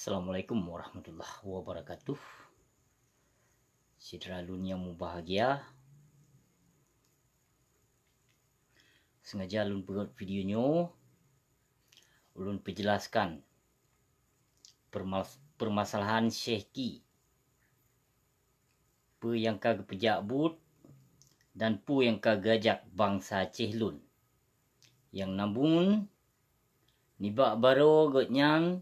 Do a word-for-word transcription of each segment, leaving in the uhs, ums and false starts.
Assalamualaikum warahmatullahi wabarakatuh. Syedara lôn nyang mubahgia, sengaja lôn peugét video nyoe, ulôn peujeulaskan permas-, permasalahan Syehki. Peue nyang ka geupeujak buet dan peue nyang ka geuajak bansa Aceh lôn. Nyang namun, nibak baroe gobnyan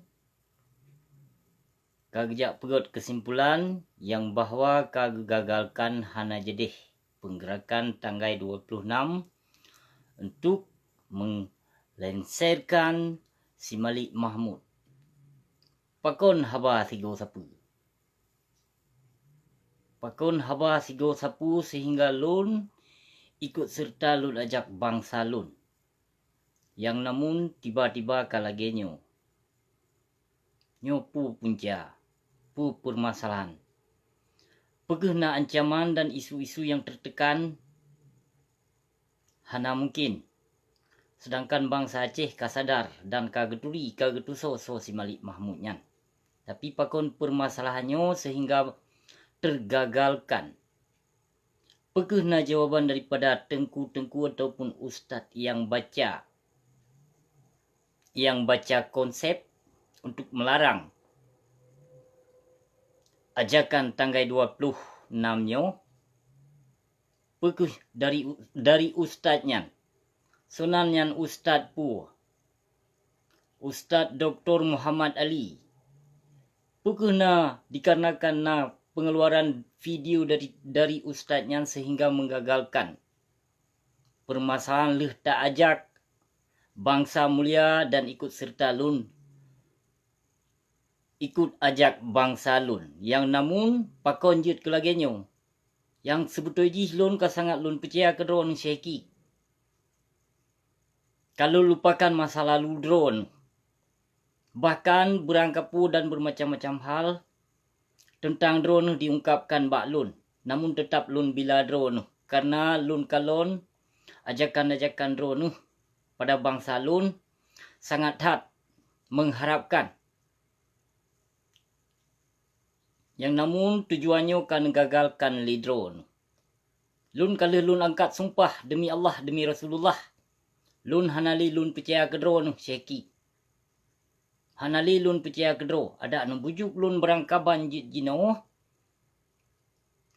ka geujak peugét keusimpulan nyang bahwa ka geugagalkan hana jadéh peunggeurakan tanggai dua ploh nam untuk meulenserkan si Malik Mahmud. Pakon haba sigoe sapeue? Pakon haba sigoe sapeue seuhingga lôn ikot seureuta lôn ajak bansa lôn? Nyang namun tiba-tiba ka lagée nyoe. Nyoe peue punca, peue peumasalahan? Peu kheueh na ancaman dan isu-isu nyang teuteukan? Hana mungken. Seudangkan bansa Aceh ka sadar dan ka geuturi, ka geutusoe soe si Malik Mahmud nyan. Tapi pakon peumasalahan nyoe seuhingga teugagalkan? Peu kheueh na jawaban daripada teungku-teungku ataupun ustaz nyang baca, nyang baca konsep untuk meularang ajakan tanggai dua ploh nam nyoe? Peu kheueh dari, dari ustaz nyan? Sonan nyan ustaz peue? Ustaz Doktor Muhammad Ali. Peu kheueh na dikarenakan na pengeluaran video dari, dari ustaz nyan seuhingga menggagalkan? Peumasalahan lheueh ta ajak bansa mulia dan ikot seureuta lôn ikot ajak bansa lôn. Nyang namun pakon jeuet keu lagée nyoe? Nyang seubeutôi jih lôn ka sangat lôn peucaya keu droeneuh Syehki. Ka lôn lupakan masa lalu droeneuh. Bahkan beurangkapeue dan beumacam-macam hal teuntang droeneuh diungkapkan bak lôn, namun teutap lôn bila droeneuh, kareuna lôn kalon ajakan-ajakan droeneuh pada bansa lôn sangat that mengharapkan. Nyang namun tujuan nyoe ka neugagalkan lé droeneuh. Lôn ka lheueh lôn angkat sumpah demi Allah, demi Rasulullah, lôn hana lé lôn peucaya keu droeneuh Syehki. Hana lé lôn peucaya keu droe, adak neubujuk lôn beurangkaban jeuet jinoe.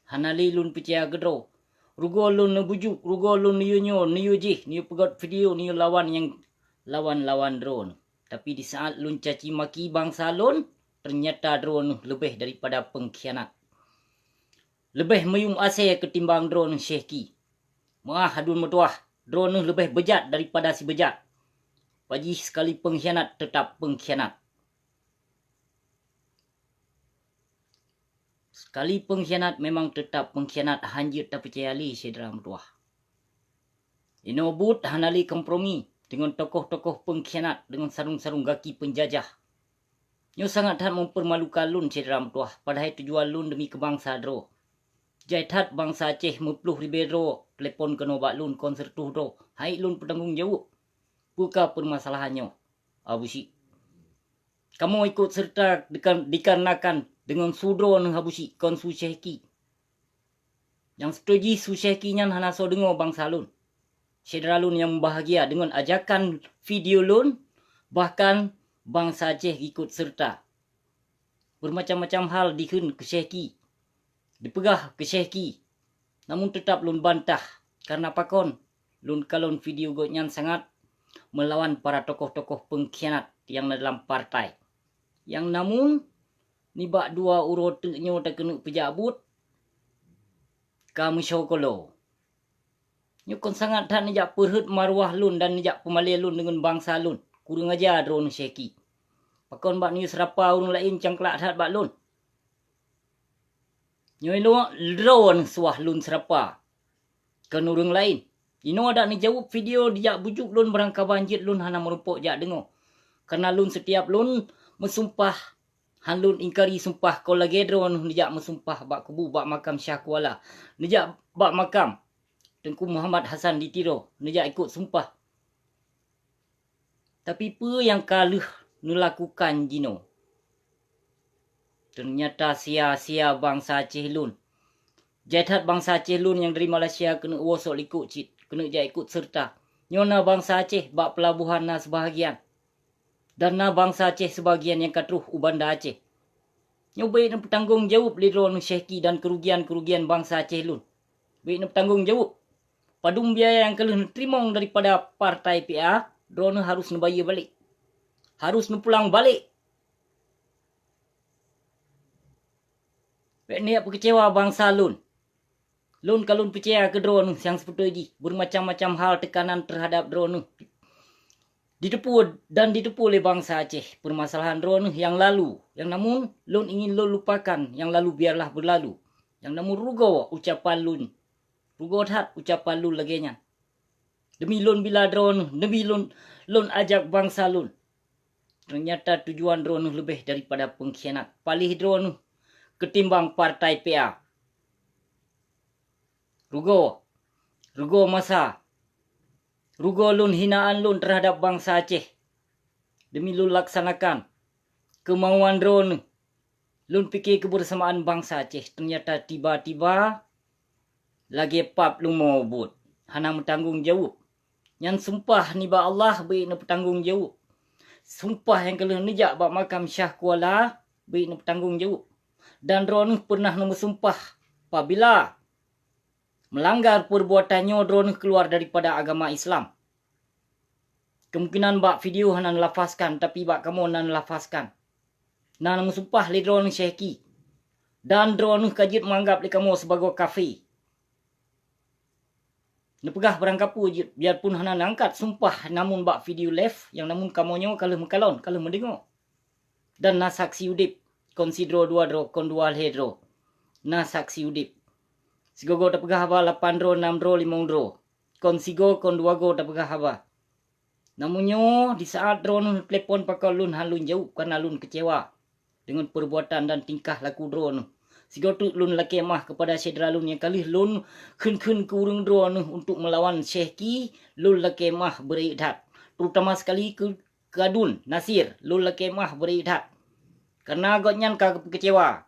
Hana lé lôn peucaya keu droe. Rugoe lôn neubujuk, rugoe lôn neuyue nyoe, neuyue jih, neuyue peugét video, neuyue lawan nyang lawan-lawan droeneuh. Tapi disaat lôn caci maki bansa lôn, teunyata droeneuh leubeh daripada peungkhianat. Leubeh meuyum asée keutimbang droeneuh Syehki. Meuah aduen meutuwah, droeneuh leubeh beujat daripada si beujat. Pajih sekali peungkhianat teutap peungkhianat. Sekali peungkhianat memang teutap peungkhianat, han jeuet tapeucaya lé syedara meutuwah. Inoe buet hana lé kompromi deungon tokoh-tokoh peungkhianat, deungon sarong-sarong gaki peunjajah. Nyoe sangat that meupeurmalukan lôn syedara meutuwah, padahai tujuan lôn demi keu bansa droe. Jai that bansa Aceh meuploh ribée droe telepon keunoe bak lôn kon sireutôh droe, hai lôn peutanggong jaweueb. Peu ka peumasalahan nyoe, Abusyik? Kamoe ikot seureuta dika-, dikarenakan deungon su droeneuh Abusyik, kon su Syehki. Nyang seubeutôi jih su Syehki nyan hana soe deungoe bansa lôn. Syedara lôn nyang mubahgia, deungon ajakan video lôn, bahkan bansa Aceh ikot seureuta. Beumacam-macam hal dikheun keu Syehki, dipeugah keu Syehki, namun teutap lôn bantah. Kareuna pakon? Lôn kalon video gobnyan sangat meulawan para tokoh-tokoh peungkhianat nyang na dalam partai. Nyang namun, nibak dua uroe teuk nyoe takeuneuk peujak buet, ka meusyokolo. Nyoe kon sangat that neujak peurhot maruah lôn dan neujak peumalée lôn deungon bansa lôn. Kureueng aja droeneuh Syehki. Pakon bak neuyue seurapa ureuëng laén cangklak that bak lôn? Nyoe lôn droeneuh suwah lôn seurapa kon ureuëng laén. Inoe adak neujaweueb video dijak bujuk lôn beurangkaban jeuet lôn hana meurumpok jak deungoe. Kareuna lôn sitiap lôn meusumpah, han lôn ingkari sumpah kon lagée droeneuh neujak meusumpah bak kubu, bak makam Syah Kuala. Neujak bak makam Teungku Muhammad Hasan di Tiro, neujak ikot sumpah. Tapi peue nyang ka lheueh neulakukan jinoe? Teunyata sia-sia bansa Aceh lôn. Jai that bansa Aceh lôn nyang dari Malaysia keuneuk woe sok likot cit, keuneuk jak ikot seureuta. Nyoe na bansa Aceh bak peulabohan na seubahagian. Dan na bansa Aceh seubagian nyang ka troh u Banda Aceh. Nyoe bèk neupeutanggong jaweueb lé droeneuh syehki dan keurugian-keurugian bansa Aceh lôn. Bèk neupeutanggong jaweueb. Padum biaya nyang ka lheueh neuteurimong daripada partai P A, droeneuh harôh neubayeue balek. Harôh neupulang balek. Bèk neujak peukeucewa bansa lôn. Lôn ka lôn peucaya keu droeneuh nyang seubeutôi jih, beumacam-macam hal teukanan teuhadab droeneuh. Diteupeue dan diteupeue lé bansa Aceh peumasalahan droeneuh nyang lalu, nyang namun lôn ingin lôn lupakan nyang lalu biarlah beulalu. Nyang namun rugoe ucapan lôn. Rugoe that ucapan lôn lagèe nyan. Demi lôn bila droeneuh, demi lôn, lôn ajak bansa lôn. Teunyata tujuan droeneuh leubeh daripada peungkhianat. Paléh droeneuh keutimbang partai P A. Rugoe, rugoe masa, rugoe lôn hinaan lôn teuhadab bansa Aceh. Demi lôn laksanakan keumauan droeneuh. Lôn pike keubeureusamaan bansa Aceh, teunyata tiba-tiba lagèe pap lumo buet, hana meutanggong jaweueb. Nyan sumpah nibak Allah bèk neupeutanggong jaweueb. Sumpah nyang ka lheueh neujak bak makam Syah Kuala bèk neupeutanggong jaweueb. Dan droeneuh peureunah neumeusumpah, pabila meulanggar peubuatan nyoe droeneuh keuluar daripada agama Islam. Kemungkinan bak video hana neulafazkan, tapi bak kamoe na neulafazkan. Na neumeusumpah lé droeneuh syehki. Dan droeneuh ka jeuet meuanggab lé kamoe sibagoe kafé. Neupeugah barang kapeue jeuet, biarpun hana neuangkat sumpah, namun bak video live nyang namun kamoe nyoe ka lheueh meukalon, ka lheueh meudeungoe. Dan na saksi udép, kon sidroe dua droe, kon dua lhèe droe. Na saksi udép. Sigoe-goe tapeugah haba lapan droe, nam droe, limong droe. Kon sigoe, kon dua goe tapeugah haba. Namun nyoe, di saat droeneuh telepon pakon lôn han lôn jaweueb kareuna lôn keucewa deungon peubuatan dan tingkah laku droeneuh. Sigoe teuk lôn lakèe meu'ah keupada syedara lôn nyang ka lheueh lôn kheun-kheun keu ureueng droeneuh untuk meulawan syehki, lôn lakèe meu'ah beureuek that. Terutama sekali keu Kadun Nasir, lôn lakèe meu'ah beureuek that. Kareuna gobnyan ka geupeukeecewa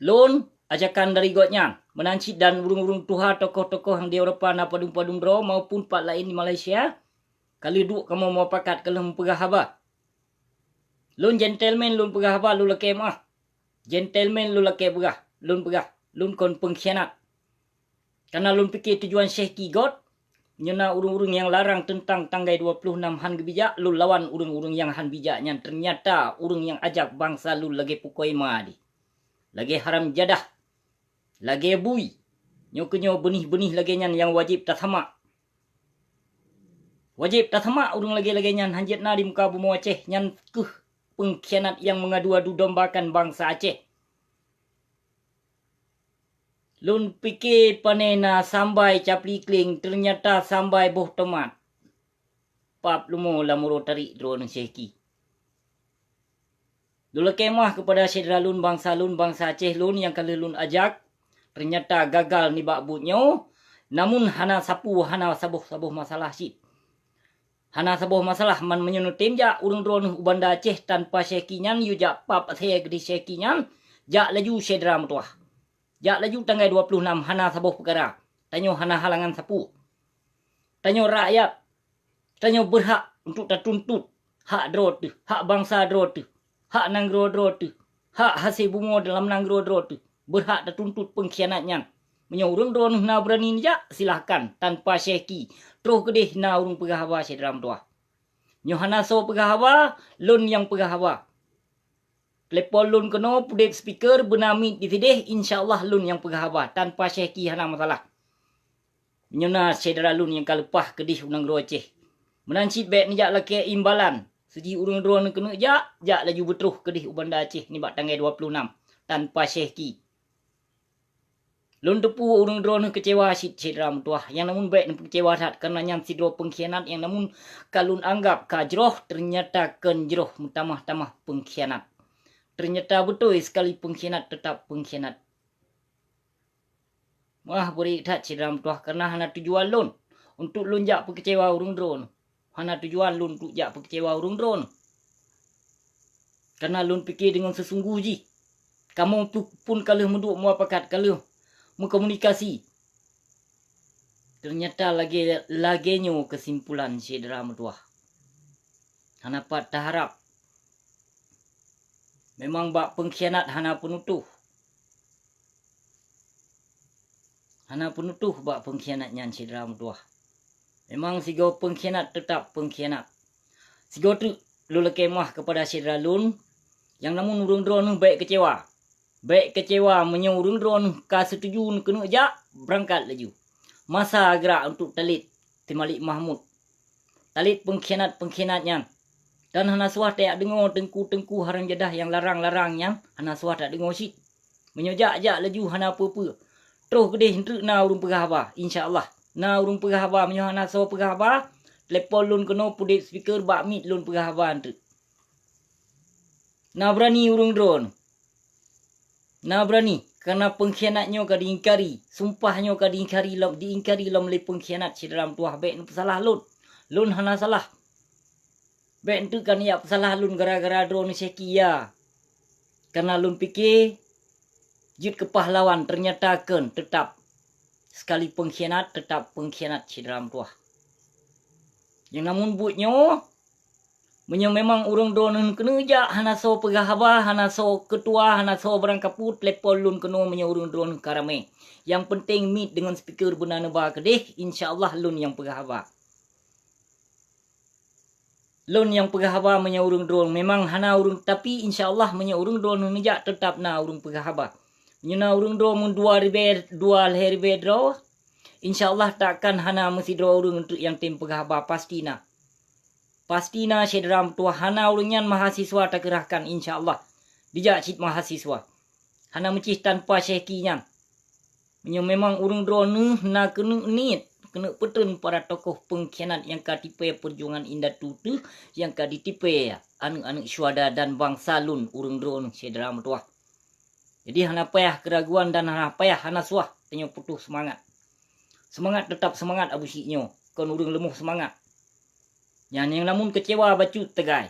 lôn ajakan dari gobnyan. Meunan cit dan ureueng-ureueng tuha, tokoh-tokoh nyang di Eropa na padum-padum droe maupun pat laén di Malaysia, ka lheueh duek kamoe mupakat ka lheueh meupeugah haba. Lôn gentleman lôn peugah haba, lôn lakèe meu'ah. Gentleman lôn lakèe peugah, lôn peugah, lôn kon peungkhianat. Kareuna lôn pike tujuan syehki göt, nyoe na ureueng-ureueng nyang larang teuntang tanggai dua ploh nam han geubijak, lôn lawan ureueng-ureueng nyang han bijak nyan, teunyata ureueng nyang ajak bansa lôn lagèe pukoe ma deh. Lagèe haram jadah. Lagèe bui. Nyoe keunyoe beunih-beunih lagèe nyan nyang wajéb tasamak. Wajéb tasamak ureueng lagèe-lagèe nyan, han jeuet na di muka bumoe Aceh, nyan keuh peungkhianat nyang meungadu-adu dombakan bansa Aceh. Lôn pike pane na sambai capli kléng, teunyata sambai boh tomat. Pap lumo lam uroe tarék droeneuh syehki. Lôn lakèe meu'ah keupada syedara lôn, bansa lôn, bansa Aceh lôn nyang ka lheueh lôn ajak, teunyata gagal nibak buet nyoe, namun hana sapeue, hana saboh-saboh masalah cit. Hana saboh masalah, man meunyoe neutem jak ureueng droeneuh u Banda Aceh tanpa syehki nyan, yue jak pap asèe keudéh syehki nyan, jak laju syedara meutuwah. Jak laju tanggai dua ploh nam, hana saboh peukara. Tanyoe hana halangan sapeue. Tanyoe rakyat, tanyoe beurhak untuk tatuntut hak droe teuh, hak bansa droe teuh, hak nanggroe droe teuh, hak hasé bumoe dalam nanggroe droe teuh. Beurhak tatuntut peungkhianat nyan. Meunyoe ureueng droeneuh na beurani neujak, silahkan, tanpa syehki. Troh keudéh na ureueng peugah haba syedara meutuwah. Nyoe hana soe peugah haba, lôn nyang peugah haba. Telepon lôn keunoe, peudeb speaker, beuna mic di sidéh, insya Allah lôn nyang peugah haba, tanpa syehki hana masalah. Nyoe na syedara lôn nyang ka leupah keudéh u nanggroe Aceh. Meunan cit bèk neujak lakèe imbalan. Sijih ureueng droeneuh keuneuk jak, jak laju beutroh keudéh u Banda Aceh nibak tanggai dua ploh nam, tanpa syehki. Lôn teupeue ureueng droeneuh keucewa cit syedara meutuwah, nyang namun bèk neupeukeucewa that, kareuna nyan sidroe peungkhianat nyang namun ka lôn anggab ka jroh, teunyata kon jroh, meutamah-tamah peungkhianat. Teunyata beutôi seukali peungkhianat teutap peungkhianat. Meu'ah beureuek that syedara meutuwah, kareuna hana tujuan lôn untuk lôn jak peukeucewa ureueng droeneuh. Hana tujuan lôn untuk jak peukeucewa ureueng droeneuh. Karena lôn pike deungon seusunggoh jih, kamoe pun ka lheueh meuduek mupakat, ka lheueh meukomunikasi. Teunyata lagée, lagée nyoe keusimpulan syedara meutuwah. Hana pat taharab. Memang bak peungkhianat hana peunutoh. Hana peunutoh bak peungkhianat nyan syedara meutuwah. Memang sigoe peungkhianat teutap peungkhianat. Sigoe teuk lôn lakée meuah keupada syedara lôn, nyang namun ureuëng droeneueh bék keucewa. Bék keucewa meunyoe ureuëng droeneueh ka seutuju keuneuk jak, beurangkat laju. Masa geurak untuk talét si Malik Mahmud. Talét peungkhianat-peungkhianat nyan. Dan hana suah tajak deungoe teungku-teungku haram jadah nyang larang-larang nyan, hana suah tadeungoe cit. Meunyoe jak-jak laju hana peue-peue. Troh keudeh eunteuk na ureuëng peugah haba, insya Allah. Na ureuëng peugah haba, meunyoe hana soe peugah haba, telepon lôn keunoe peuduek speaker bak mic lôn peugah haba eunteuk. Na beurani ureuëng droeneueh. Na beurani, karena peungkhianat nyoe ka diingkari, sumpah nyoe ka diingkari lom, diingkari lom lé peungkhianat syedara meutuwah, bék neupeusalah lôn. Lôn hana salah. Bék eunteuk ka neujak peusalah lôn gara-gara droeneueh Syekh Kia. Karena lôn pike jeuet keu pahlawan, teunyata kheun teutap sekali peungkhianat, teutap peungkhianat syedara meutuwah. Nyang namun buet nyoe, meunyoe memang ureuëng droeneueh keuneuk jak, hana soe peugah haba, hana soe keutua, hana soe barangkapeue, telepon lôn keunoe meunyoe ureuëng droeneueh ka ramé. Nyang peunteng mic deungon speaker beuna neuba keudeh, insya Allah lôn nyang peugah haba. Lôn nyang peugah haba meunyoe ureuëng droeneueh, memang hana ureuëng, tapi insya Allah meunyoe ureuëng droeneueh neujak, teutap na ureuëng peugah haba. Meunyoe na ureuëng droeneueh dua ribée, dua lhée ribée droe, insya Allah takkan hana meusidroe ureuëng eunteuk nyang tem peugah haba, pasti na. Pasti na syedara meutuwah, hana ureuëng nyan mahasiswa takeurahkan, insya Allah dijak cit mahasiswa. Hana meucih tanpa Syekh Ki nyan. Meunyoe memang ureuëng droeneueh na keuneuk niet, keuneuk peutreun para tokoh peungkhianat nyang ka tipée peujuangan indatu teuh, nyang ka ditipée aneuëk-aneuëk syuhada dan bansa lôn ureuëng droeneueh syedara meutuwah. Jadi hana payah keuraguan dan hana payah, hana suah tanyoe putôh seumangat. Seumangat, teutap seumangat Abusyik nyoe, kon ureuëng leumoh seumangat. Nyan nyang namun keucewa bacut teugai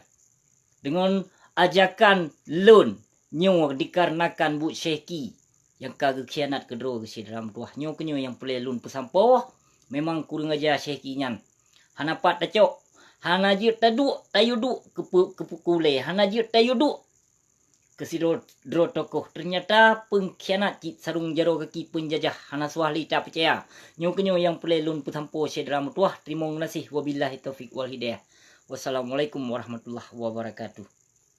deungon ajakan lôn nyoe dikarenakan buet Syekh Ki nyang ka geukhianat keudroe keu syedara meutuwah. Nyoe keunyoe nyang peureulée lôn peusampoe, memang kureueng aja Syekh Ki nyan. Hana pat tacok, hana jeuet taduek, tayue duek keu pu-, keu puku ulée, hana jeuet tayue duek keu sidroe droe tokoh. Teunyata peungkhianat cit sarong jaroe gaki peunjajah, hana suah lé tapeucaya. Nyoe keunyoe nyang peureulée lôn peusampoe syedara meutuwah. Teurimong geunaséh, wabillahi taufiq wal hidayah. Wassalamualaikum warahmatullahi wabarakatuh.